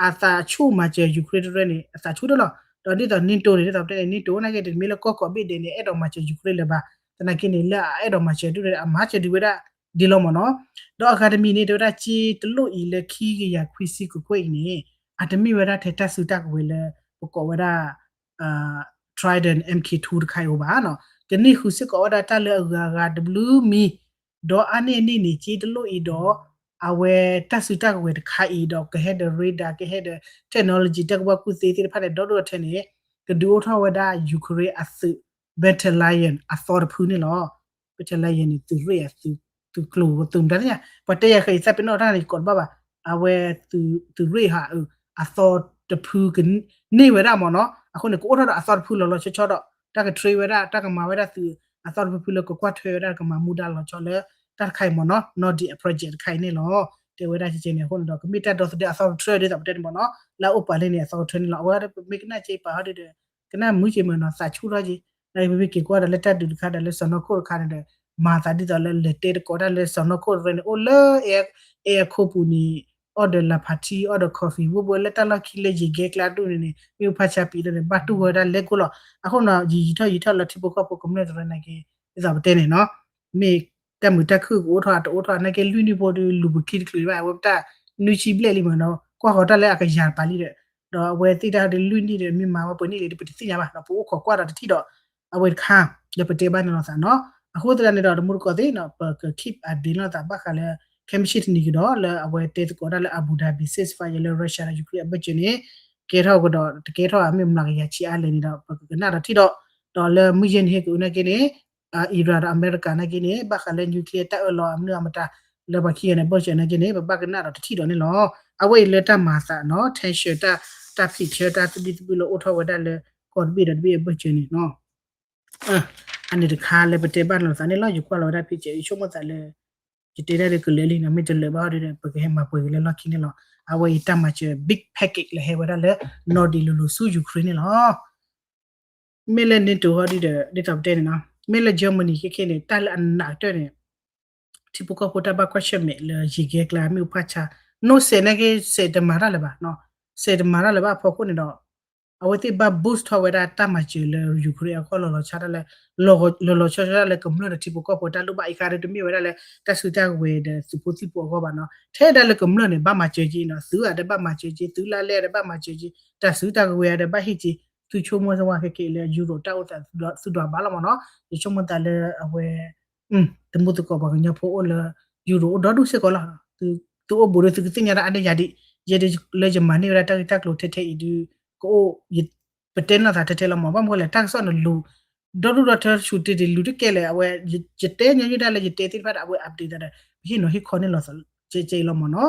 အသးဆူၣ်မၤစၢၤ Ukraine တရၢန့ၣ် အသးဆူၣ်တလီၤ. ဒီးဒ်သိး NATO န့ၣ် ဒ်သိးပတဲန့ၣ် NATO နာ်က့တမ့ၢ်လၢကီၢ်ကိးဘ့ၣ်ဒဲးန့ၣ် အဲၣ်ဒိးမၤစၢၤ Ukraine လၢၤဘၣ်. သနာ်က့န့ၣ် လၢအအဲၣ်ဒိးမၤစၢၤဒုၣ်ဒါ အမၤစၢၤဒုးဝဲဒၣ်ဒ်လီၤမ့ၢ်နီၤ. ဒီးအဂၤတမံၤန့ၣ် တဲဝဲဒၣ်က့တလိၣ်အံၤလၢခံကယၤခွံဆံကကွဲၢ်အံၤန့ၣ် အတမ့ၢ်ဝဲဒၣ်ထဲတၢ်စုတၢ်ကဝဲၤလၢ ပကိးဝဲဒၣ် Trident Mk two တခါအံၤအိၣ်ဘၣ်နီၤ. ကန့ၢ်ဃုာ်စ့ၢ်ကီးဝဲဒၣ်တၢ်လၢအဂၤအဂၤတဘျုးမံၤ ဒီးအါန့ၢ်အန့ၣ်န့ၣ် က့တလိၣ်အံၤဒီး အဝဲတၢ်စုတၢ်ကဝဲၤတခါအံၤဒီး ကဟဲဒီး radar ကဟဲဒီး technology တၢ်ကဘီကူၣ်သ့သ့ၣ်တဖၣ်န့ၣ် ဒီဒိၣ်ထဲန့ၣ် ကဒုးအိၣ်ထီၣ်ဝဲဒၣ် Ukraine အသုး battalion အသီတဖုန့ၣ်လီၤ. battalion န့ၣ် သုးရ့ၣ် သုးကျိၤ သုးမတၤသ့ၣ်ညါ ပှၤတဲယၤဃဲအံၤ သးပ့ၤနီၣ်တၢ်န့ၣ် ကိးတဘၣ်ဘၣ်. အဝဲ သုးရ့ၣ်ဟး အသီတဖုကန့ၢ်ဝဲဒၣ်မ့ၢ်နီၤ. အဃိန့ၣ် ကအိၣ်ထီၣ်ဒီးအသီတဖုလီၤလီၤဆီဆီဒီး တၢ်က train ဝဲဒၣ် တၢ်ကမၤဝဲဒၣ်သုး အသီတဖုဖုလၢကကွၢ်ထွဲဝဲဒၣ် ကမၤမူဒါလီၤဆီလၢ တၢ်တခါအံၤမ့ၢ်နီၤ Nordic project တခါအံၤန့ၣ်လီၤ. တဲဝဲဒၣ်ကဲန့ၣ် အဃိန့ၣ်ဒီး ကမ့ၢ်တၢ်ဒီသဒၢအသီတဖုဒ်သိးပတဲန့ၣ်မ့ၢ်နီၤ လၢအအိၣ်ပာ်လၢန့ၣ် အသီတဖုန့ၣ်လီၤ. အဝဲဒၣ်ပမ့ၢ်ကနၣ်က့ပာ်ဟီဒ်ဒီး ကနၣ်မုာ်က့မ့ၢ်နီၤ သးဆူၣ်ထီၣ်က့ ဒီးပမ့ၢ်က့ၤကွၢ်ဒီးလၢတၢ်ဒုးတခါဒီးလၢစီၤနီၢ်ခိၣ်တခါန့ၣ်ဒီး မၤသးဒ်သိးလၢလဲၤတဲသကိးတၢ်လၢစီၤနီၢ်ခိၣ်တရၢန့ၣ် အိၣ်လၢ အဲအခိပူၤန့ၣ် အီၣ်ဒီးလၢ်ဖးထံ အီၣ်ဒီး coffee ဘိဘိလၢတၢ်လီၢ်ခံလၢယံၤကဲကျါဒူၣ်န့ၣ်န့ၣ် မ့ၢ်ဖါဆါပံးဒီးန့ၣ် ဘၣ်တူၢ်ဝဲဒၣ်လဲၤကိၢ်လီၤ. အဃိနီၤ ယံာ်ယံာ်ထီၣ်ယံာ်ထီၣ်လၢထံဖိကီၢ်ဖိကမျၢၢ်တရၢနာ်က့ ဒ်သိးပတဲန့ၣ်နီၤ မ့ၢ်တၢ်မုာ်တၢ်ခုၣ်ကအိၣ်ထီၣ်တအိၣ်ထီၣ်နာ်က့ လွံၢ်နံၣ်ဖိဒီး လူၤပခံတချုးဘၣ် အဝဲပတၢ်နွံဆံဘျဲၣ်လံမ့ၢ်နီၤ ကွၢ်ဃီၤတၢ်လၢအကယၤတပၤလံဒီး ဒီးအဝဲသ့ၣ်တၢ်ဒီးလွံၢ်နံၣ်ဒီး မ့ၢ်မၤဝဲပှဲၤနံၣ်လံဒီး ပတသ့ၣ်ညါဘၣ် ဒီးပအိၣ်ခိးကွၢ်ဒီးတထံၣ်ဒီး အဝဲတခါ ဒီးပတဲဘၣ်န့ၣ်လိာ်သးနီၤ အဃိသတးန့ၣ်ဒီး တမူတကိးသ့ၣ်နီၤ ပက keep update လိာ်သးဘၣ်ဃးလၢ ခဲမုၢ်ဆ့ၣ်တနံၤကဒီး လၢအဝဲတဲသကိးတၢ်လၢ Abu Dhabi ceasefire လၢ Russia ဒီး Ukraine အဘၢၣ်စၢၤန့ၣ် ကဲထီၣ်ကဒီး တကဲထီၣ်အမ့ၢ်မျးကယၤဆံးအါလဲၣ်န့ၣ်ဒီး ပကကနၣ်ဒီးထံၣ်ဒီး ဒီးလၢမုၢ်ယဲၢ်နံၤဟ့ၣ်ကအိၣ်နာ်က့န့ၣ် Iran ဒီးအမဲရကၤနာ်က့န့ၣ် ဘၣ်ဃးလၢ nuclear တၢ်အၢၣ်လီၤအမနုၤအမတၤ လၢပှၤခံဂၤန့ၣ် ဘၢၣ်စၢၤနာ်က့န့ၣ် ပဘၣ်ကနၣ်ဒီးတထံၣ်ဒီးန့ၣ်လီၤ. အဝဲအံၤလၢတၢ်မၤသးနီၤ tension တၢ် တၢ်ဖံးဆၢတၢ်သဘံၣ်သဘုၣ်လၢအိၣ်ထီၣ်ဝဲဒၣ်လၢ ကီၢ်တဘ့ၣ်ဒီးတဘ့ၣ်အဘၢၣ်စၢၤန့ၣ်နီၤ အန့ၣ်တခါလၢပတဲဘၣ်လိာ်သးန့ၣ်လီၤ. ယကွၢ်လီၤဝဲဒၣ် picture ယဆိကမိၣ်သးလၢ ယတဲဒၣ်ဒီးကလၢာ်လံနီၤ, မ့ၢ်တလၢာ်ဘၣ်ဒီး ပကဟဲမၤပှဲၤက့ၤလၢလီၢ်ခံန့ၣ်လီၤ. အဝဲအံၤတၢ်မၤစၢၤ big package လၢဟဲဝဲဒၣ်လၢ နီၢ်ဒံးလိၤလိၤဆူ Ukraine န့ၣ်လီၤ. မ့ၢ်လၢ NATO ဟီဒ်ဒီး ဒ်သိးပတဲန့ၣ်နီၤ, မ့ၢ်လၢ Germany ခဲခဲန့ၣ် တၢ်လၢအနးကတၢၢ်န့ၣ် ထံဖိကီၢ်ဖိတၢ်ဘၣ်ကွၢ်ဆၢၣ်မဲာ်လၢယံာ်ကဲကျါ မ့ၣ်အူဖးဆါ နီၢ်စဲးန့ၣ်က့ စဲးတမၤတၢ်လၢၤဘၣ်, စဲးတမၤတၢ်လၢၤဘၣ်အဖီခိၣ်န့ၣ်ဒီး အဝဲသ့ၣ်ဘၣ် boost ထီၣ်ဝဲဒၣ်တၢ်မၤစၢၤလၢ Ukraine အဂီၢ် လီၤလီၤဆီဆီဒၣ်လၢ လီၤလီၤဆီဆီဒၣ်လၢကမျၢၢ်ဒီးထံဖိကီၢ်ဖိတၢ်လိၣ်ဘၣ်အံၤခါဒီး တမ့ၢ်ဝဲဒၣ်လၢတၢ်စုတၢ်ကဝဲၤဒီးသုးဖိသံၣ်ဖိအဂီၢ်ဘၣ်နီၤ. ထဲဒၣ်လၢကမျၢၢ်န့ၣ် ဘၣ်မၤစၢၤက့နီၤ, သုးအဒၣ်ဘၣ်မၤစၢၤက့, သုးလၢလဲၢ်အဒၣ်ဘၣ်မၤစၢၤက့, တၢ်စုတၢ်ကဝဲၤအဒၣ်ဘၣ်ဟ့ၣ်က့, သုဆိကမိၣ်စ့ၢ်ဝဲခဲက့လၢ Europe တၢ်အိၣ်သးသုဒွးဘၣ်လီၤမ့ၢ်နီၤ. ယဆိကမိၣ်သးလၢအဝဲ တမူသကိးပှၤကညီဖိအိၣ်လၢ Europe အိၣ်ဒီဒူၣ်စ့ၢ်ကီးလီၤ. သုအိၣ်ဘူးဒီးသုကသ့ၣ်ညါတၢ်အါန့ၢ်ယၤဒံး, ယဲဒၣ်လၢယမၤန့ၢ်ဝဲဒၣ်တၢ်ဂ့ၢ်တၢ်ကျိၤထဲထဲအံၤဒုး ကအိၣ် ပတဲနီၢ်သးထဲထဲလီၤမ့ၢ်, ဘၣ်မနုၤလဲၣ် တၢ်ကစီၣ်န့ၣ်လူၤ ဒီဒူၣ်ဒီထၢဆူၣ်တ့ၢ်တ့ၢ်လူၤတကဲလဲၣ်, အဝဲ ယတဲညီနုၢ်ဒၣ်လၢယတဲသ့ၣ်တဖၣ်ဒီး အဝဲ update သးဒီး ပဟ့ၣ်နီၤဟ့ၣ်ခီန့ၣ်လီၤ ကဲကဲအံၤလီၤမ့ၢ်နီ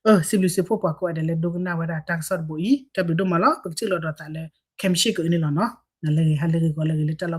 ၤ. စံးဘျုးစံးဖှိၣ်ပှၤကိးဂၤဒဲးလၢဒိကနၣ်ဝဲဒၣ်တၢ်ကစီၣ်တဘိအံၤ တၢ်ဘျုးဒိၣ်မးလီၤ. ပကထံၣ်လိာ်ဒီးသးလၢ ခဲမုၢ်ဆ့ၣ်ကအံၤန့ၣ်လီၤနီၤ. နၤလၢဂ့ၤ ဟါလၢဂ့ၤ ဂီၤလၢဂ့ၤ လၢတၢ်လီၢ်